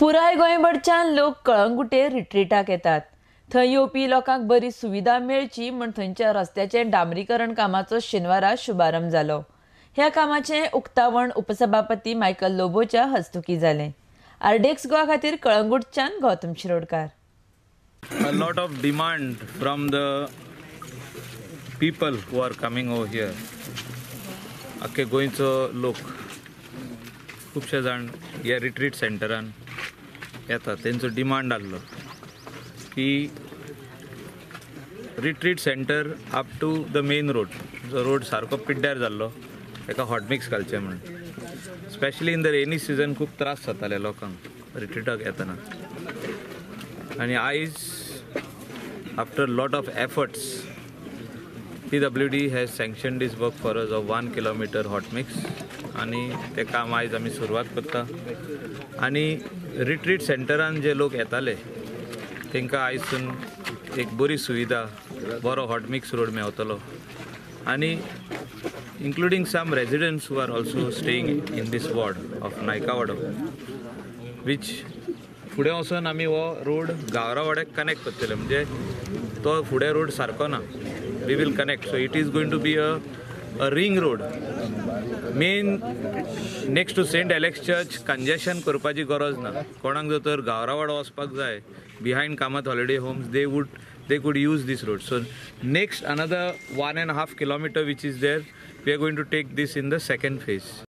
पुराय गोंयभरच्यान लोक कळंगुटे रिट्रीटाक येतात. थंय येवपी लोकांक बरी सुविधा मेळची म्हूण थंयच्या रस्त्याचें डांबरीकरण कामाचो शेनवारा शुभारंभ जालो. ह्या कामाचें उक्तावण उपसभापती मायकल लोबोच्या हस्तुकी जालें. आरडीएक्स गोवा खातीर कळंगूटच्यान Gautam Shirodkar. A lot of demand from the people who are coming over here. आख्खे गोंयचो लोक खुबशे जाण ह्या रिट्रीट सेंटरान येता. तेंचो डिमांड आहलो की retreat centre up to the main road, जो रोड सारको पिड्ड्यार जाल्लो ताका हॉटमिक्स घालचें म्हणून. Specially in the rainy season खूब त्रास जाताले लोकांक रिट्रीटाक येतना. आनी आयज after lot of efforts PWD has sanctioned this work for us of 1 kilometer hot mix आनी तें काम आयज आमी सुरवात करता. आनी रिट्रीट सेंटरान जे लोक येताले तांकां आयजसून एक बरी सुविधा, बरो हॉट मिक्स रोड मेवतलो. आनी including some residents who are also staying in this ward of Naikawado, which फुडें वचून आमी हो रोड गावरावाड्याक कनेक्ट करतले. म्हणजे तो फुडें रोड सारको ना, we will connect. So it is going to be a ring road main next to Saint Alex church. Congestion करपाची गरज ना. कोणाक जर तर गावरावाडो वचपाक जाय behind Kamat holiday homes, they could use this road. So next another 1.5 kilometer which is there, we are going to take this in the second phase.